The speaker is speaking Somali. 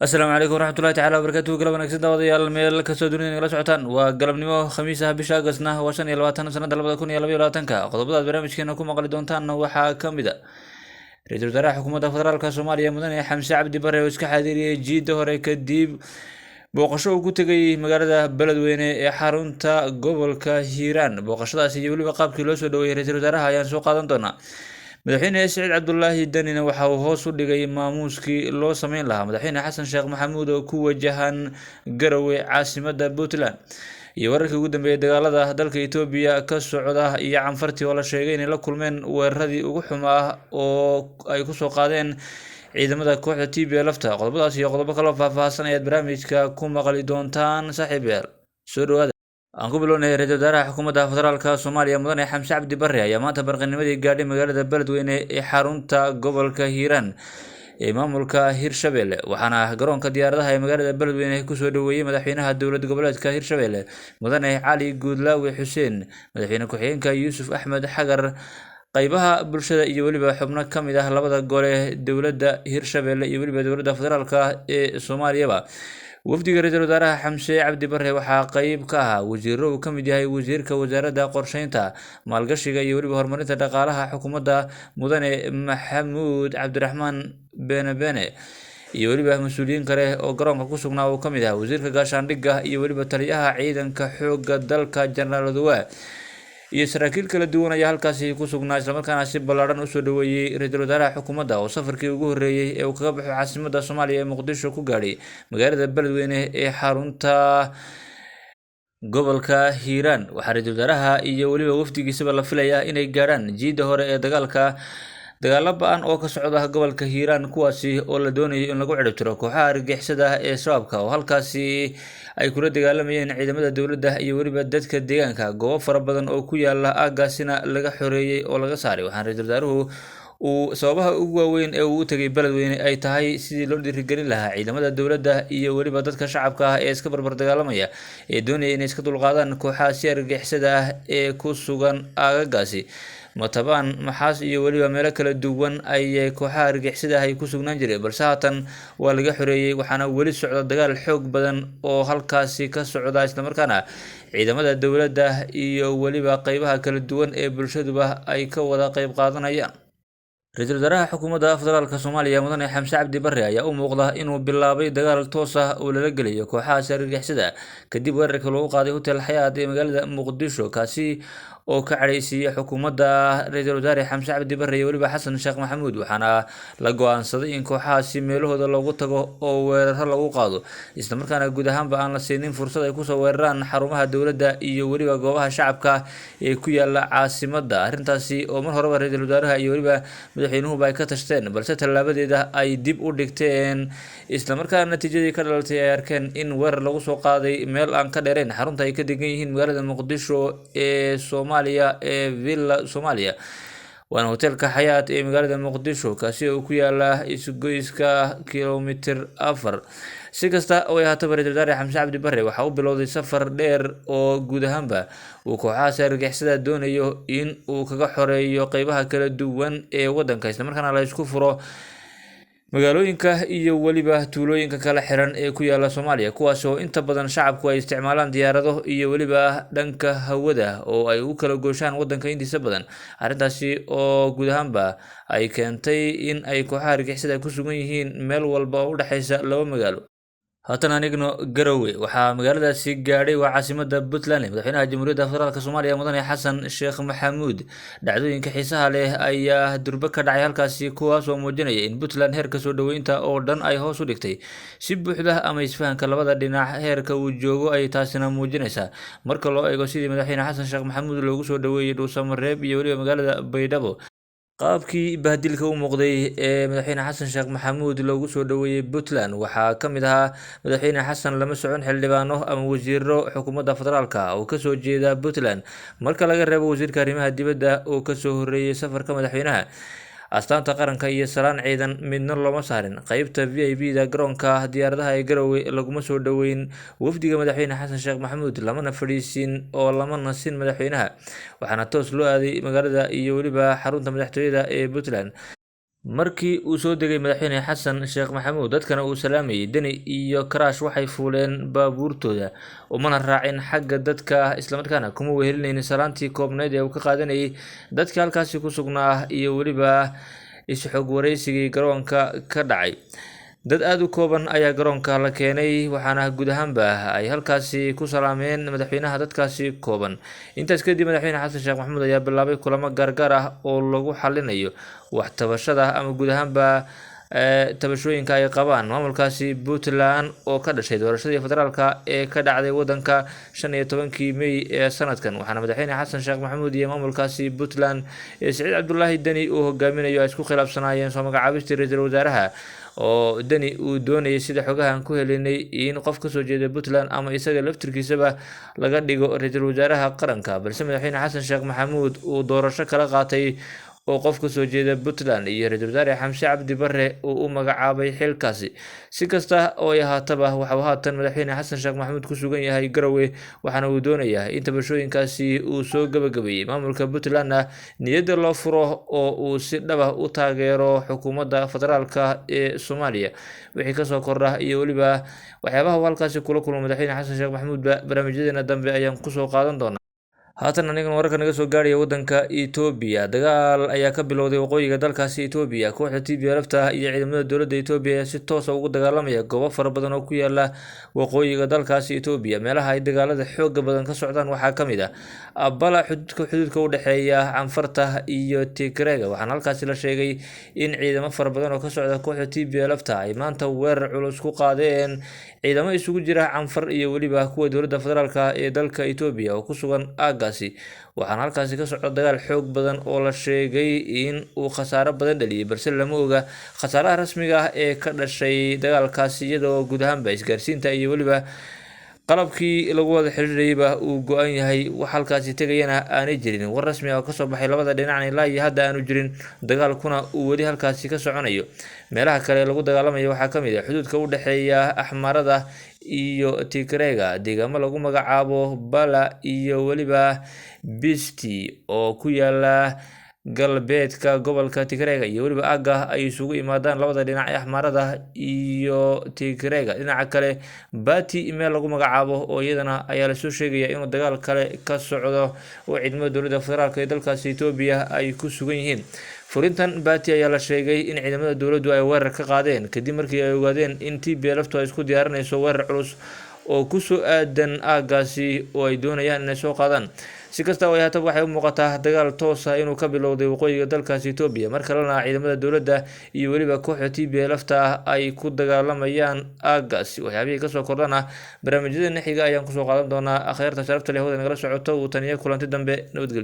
Asalaamu calaykum waraxmatullahi tacala wabarakatuhu. Galab wanaagsan, daawadayaal, meel kastoo dunida nagala socotaan. Waa galabnimo Khamiis ah, bisha Agasna waa 25, sanada 2022-ka. Qodobadaad barnaamijkeena ku maqli doontaan waxaa ka mid a ra-iisul wasaaraha xukuumadda federaalka Soomaaliya, mudane Xamse Cabdi Bare, oo iska xaadiriyey jiidda hore kadib booqasho uu ku tegay magaalada Beledweyne ee xarunta gobolka Hiiraan. Booqashadaasi iyo weliba qaabkii loo soo dhaweeyey ra-iisul wasaaraha ayaan soo qaadan doonaa. Madaxweyne Siciid Cabdulaahi Danina waxa uu hoos u dhigay maamuuskii loo sameyn lahaa madaxweyne Xasan Sheekh Maxamuud oo ku wajahan Garowe, caasimadda Puntland, iyo wararkii ugu dambeeyay dagaalada dalka Etoobiya ka socda iyo Canfartii oo la sheegay inay la kulmeen weeraradii ugu xumaa oo ay kusoo qaadeen ciidamada kooxda TB lafta. Qodobadaas iyo qodobo kaloo faahfaahsan ayaad barnaamijka ku maqli doontaan. Saaxiibayaal, soo dhawaada. Aan ku bilownay, ra-iisul wasaaraha xukuumadda federaalka Soomaaliya, mudane Xamse Cabdi Barre, ayaa maanta barqanimadii gaadhay magaalada Beledweyne ee xarunta gobolka Hiiraan ee maamulka Hirshabelle, waxaana garoonka diyaaradaha ee magaalada Beledweyne kusoo dhaweeyey madaxweynaha dowlad goboleedka Hirshabelle, mudane Cali Guudlaawe Xuseen, madaxweyne ku-xigeenka Yuusuf Axmed Xagar, qaybaha bulshada iyo weliba xubno ka mid ah labada gole dowladda Hirshabelle iyo weliba dowladda federaalka ee Soomaaliyaba. Wafdiga ra-iisul wasaaraha Xamse Cabdi Barre waxaa qeyb ka ahaa wasiiro uu ka mid yahay wasiirka wasaaradda qorsheynta, maalgashiga iyo weliba horumarinta dhaqaalaha xukuumadda, mudane Maxamuud Cabdiraxmaan Bene Bene, iyo weliba mas-uuliyiin kale oo garoonka ku sugnaa uu ka mid ahaa wasiirka gaashaandhigga iyo weliba taliyaha ciidanka xoogga dalka, Jenaraal Oduwa, iyo saraakiil kala duwan ayaa halkaasi ku sugnaa, islamarkaana si ballaadhan usoo dhaweeyey ra-iisul wasaaraha xukuumadda oo safarkii ugu horreeyey ee uu kaga baxo caasimadda Soomaaliya ee Muqdisho ku gaadhay magaalada Beledweyne ee xarunta gobolka Hiiraan. Waxaa ra-iisul wasaaraha iyo weliba wafdigiisaba la filayaa inay gaadhaan jiidda hore ee dagaalka, dagaalo ba-an oo ka socda gobolka Hiiraan, kuwaasi oo la doonayo in lagu ciribtiro kooxaha argagixisada ee Shabaabka oo halkaasi ay kula dagaalamayeen ciidamada dowladda iyo weliba dadka deegaanka. Goobo fara badan oo ku yaala aaggaasina laga xoreeyey oo laga saaray. Waxaana ra-iisul wasaaruhu uu sababaha ugu waaweyn ee uu u tegay Beledweyne ay tahay sidii loo dhiirigelin lahaa ciidamada dowladda iyo weliba dadka shacabka ah ee iska barbar dagaalamaya ee doonaya inay iska dulqaadaan kooxaha si argagixisada ah ee ku sugan aagagaasi. Matabaan, Maxaas iyo weliba meelo kala duwan ayay kooxaha argagixisada ah ay ku sugnaan jireen, balse haatan waa laga xoreeyey, waxaana weli socda dagaal xoog badan oo halkaasi ka socda, islamarkaana ciidamada dowladda iyo weliba qeybaha kala duwan ee bulshaduba ay ka wada qeyb qaadanayaan. Ra-iisul wasaaraha xukuumadda federaalka Soomaaliya, mudane Xamse Cabdi Barre, ayaa u muuqda inuu bilaabay dagaal toos ah oo lala gelayo kooxahaasi argagixisada kadib weerarka lagu qaaday Hotel Xayaat ee magaalada Muqdisho, kaasi oo ka cadhaysiiyey xukuumadda ra-iisul wasaare Xamse Cabdi Barre iyo weliba Xasan Sheekh Maxamuud. Waxaana la go-aansaday in kooxahaasi meelahooda loogu tago oo weeraro lagu qaado, islamarkaana guud ahaanba aan la siinin fursad ay kusoo weeraraan xarumaha dowladda iyo weliba goobaha shacabka ee ku yaala caasimadda. Arrintaasi oo mar horeba ra-iisul wasaaraha iyo weliba madaxweynuhuba ay ka tashteen, balse tallaabadeeda ay dib u dhigteen, islamarkaana natiijadii ka dhalatay ay arkeen in weerar lagu soo qaaday meel aan ka dheerayn xarunta ay ka degan yihiin magaalada Muqdisho ee Soomaaliya ee Villa Soomaaliya, waana hoteelka Xayaat ee magaalada Muqdisho, kaasi oo ku yaala isgoyska kilomitir 4. Si kasta oo ay ahaataba, ra-iisul wasaare Xamse Cabdi Barre waxa uu bilowday safar dheer oo guud ahaanba uu kooxahaasi argagixisada doonayo in uu kaga xoreeyo qeybaha kala duwan ee waddanka, islamarkaana la isku furo magaalooyinka iyo weliba tuulooyinka kala xiran ee ku yaala Soomaaliya, kuwaas oo inta badan shacabku ay isticmaalaan diyaarado iyo weliba dhanka hawada oo ay ugu kala gooshaan waddanka intiisa badan. Arrintaasi oo guud ahaanba ay keentay in ay kooxaha argagixisada ku sugan yihiin meel walba oo u dhexeysa laba magaalo. Haatan anigno Garowe. Waxaa magaaladaasi gaadhay, waa caasimada Puntland, madaxweynaha Jamhuuriyadda Federaalk Soomaaliya, mudane Xasan Sheekh Maxamuud. Dhacdooyinka xiisaha leh ayaa durbe ka dhacay halkaasi, kuwaas oo muujinaya in Puntland heerka soo dhaweynta oo dhan ay hoos u dhigtay si buuxda ama isfahanka labada dhinac heerka uu joogo ay taasina muujinaysaa, marka loo eego sidii madaxweyne Xasan Sheekh Maxamuud loogu soo dhaweeyey Dhuusamareeb iyo weliba magaalada Baydhabo. Qaabkii bahdilka u muuqday ee madaxweyne Xasan Sheekh Maxamuud loogu soo dhaweeyey Puntland waxaa ka mid ahaa madaxweyne Xasan lama socon xildhibaano ama wasiiro xukuumadda federaalka oo kasoo jeeda Puntland, marka laga reebo wasiirka arrimaha dibadda oo kasoo horreeyey safarka madaxweynaha. Astaanta qaranka iyo salaan ciidan midna looma saarin. Qeybta VIP da garoonka diyaaradaha ee Garowe laguma soo dhaweyn wafdiga madaxweyne Xasan Sheekh Maxamuud, lamana fadhiisin oo lama nasin madaxweynaha, waxaana toos loo aaday magaalada iyo weliba xarunta madaxtooyada ee Puntland. Markii uu soo degay madaxweyne Xasan Sheekh Maxamuud, dadkana uu salaamayay, Deni iyo Karaash waxay fuuleen baabuurtooda, umana raacin xagga dadka, islamarkaana kuma wehelinaynin salaantii koobnayd ee uu ka qaadanayay dadkii halkaasi ku sugnaa iyo weliba is-xog wareysigii garoonka ka dhacay. Dad aada u kooban ayaa garoonka la keenay, waxaana guud ahaanba ay halkaasi ku salaameen madaxweynaha dadkaasi kooban. Intaas kadib madaxweyne Xasan Sheekh Maxamuud ayaa bilaabay kulamo gaargaar ah oo lagu xalinayo wax tabashada ama guud ahaanba tabashooyinka ay qabaan maamulkaasi Puntland oo ka dhashay doorashadii federaalka ee ka dhacday wadanka 15-kii May ee sanadkan. Waxaana madaxweyne Xasan Sheekh Maxamuud iyo maamulkaasi Puntland ee Siciid Cabdulaahi Deni uu hogaaminayo ay isku khilaafsanaayeen soo magacaabistii ra-iisul wasaaraha, oo Deni uu doonayay, sida xogahan ku helinay, in qof kasoo jeeda Puntland ama isaga laftirkiisaba laga dhigo ra-iisul wasaaraha qaranka, balse madaxweyne Xasan Sheekh Maxamuud uu doorasho kala qaatay oo qof kasoo jeeda Puntland iyo ra-iisul wasaare Xamse Cabdi Barre uu u magacaabay xilkaasi. Si kasta oo ay ahaataba, waxa uu haatan madaxweyne Xasan Sheekh Maxamuud ku sugan yahay Garowe, waxaana uu doonayaa in tabashooyinkaasi uu soo gabagabeeyey maamulka Puntlandna niyadda loo furo oo uu si dhaba u taageero xukuumadda federaalka ee Soomaaliya. Wixii kasoo kordha iyo weliba waxyaabaha uu halkaasi kula kulmo madaxweyne Xasan Sheekh Maxamuudba barnaamijyadeena dambe ayaan kusoo qaadan doonaa. Haatan anigan wararka naga soo gaaraya wadanka Etoobiya, dagaal ayaa ka bilowday waqooyiga dalkaasi Etoobiya. Kooxda TPLF-ta iyo ciidamada dowladda Etoobiya ayaa si toosa ugu dagaalamaya goobo fara badan oo ku yaala waqooyiga dalkaasi Etoobiya. Meelaha ay dagaalada xooga badan ka socdaan waxaa ka mid ah Abala, xuduudka u dhexeeya Canfarta iyo Tigreega. Waxaana halkaasi la sheegay in ciidamo fara badan oo ka socda kooxda TPLF-ta ay maanta weerar culus ku qaadeen ciidamo isugu jira Canfar iyo weliba kuwa dowladda federaalka ee dalka Etoobiya oo ku sugan aaggaasi. Waxaana halkaasi ka socda dagaal xoog badan oo la sheegay in uu khasaaro badan dhaliyay, balse lama oga khasaaraha rasmiga ah ee ka dhashay dagaalkaasi, iyadoo guud ahaanba isgaarsiinta iyo weliba qalabkii lagu wada xiriirayba uu go-an yahay, wax halkaasi tegayana aanay jirin. War rasmi ah oo kasoo baxay labada dhinacna ilaa iyo hadda aanu jirin, dagaalkuna uu weli halkaasi ka soconayo. Meelaha kale lagu dagaalamayo waxaa ka mid ah xuduudka u dhexeeya Axmarada iyo Tigreega, deegaamo lagu magacaabo Bala iyo weliba Bisti oo ku yaala galbeedka gobolka Tigreega, iyo weliba aagga ay isugu imaadaan labada dhinac ee Axmaarada iyo Tigreega. Dhinaca kale, Bati meel lagu magacaabo oo iyadana ayaa lasoo sheegaya inuu dagaal kale ka socdo oo ciidamada dowladda federaalk ee dalkaasi Etoobiya ay ku sugan yihiin. Furintan Bati ayaa la sheegay in ciidamada dowladdu ay weerar ka qaadeen kadib markii ay ogaadeen in TPLF-tu ay isku diyaarinayso weerar culus oo kusoo aadan aaggaasi oo ay doonayaan inay soo qaadaan. Si kasta oo ay haataba, waxay u muuqataa dagaal toosa inuu ka bilowday waqooyiga dalkaasi Etoobiya, mar kalena ciidamada dowladda iyo weliba kooxda TPLF-ta ay ku dagaalamayaan aaggaasi. Waxyaabihii kasoo kordhana barnaamijyadeena xiga ayaan kusoo qaadan doonaa. Akhyaarta sharafta leh, wada nagala socoto uu taniyo kulanti dambe, nabadgelyo.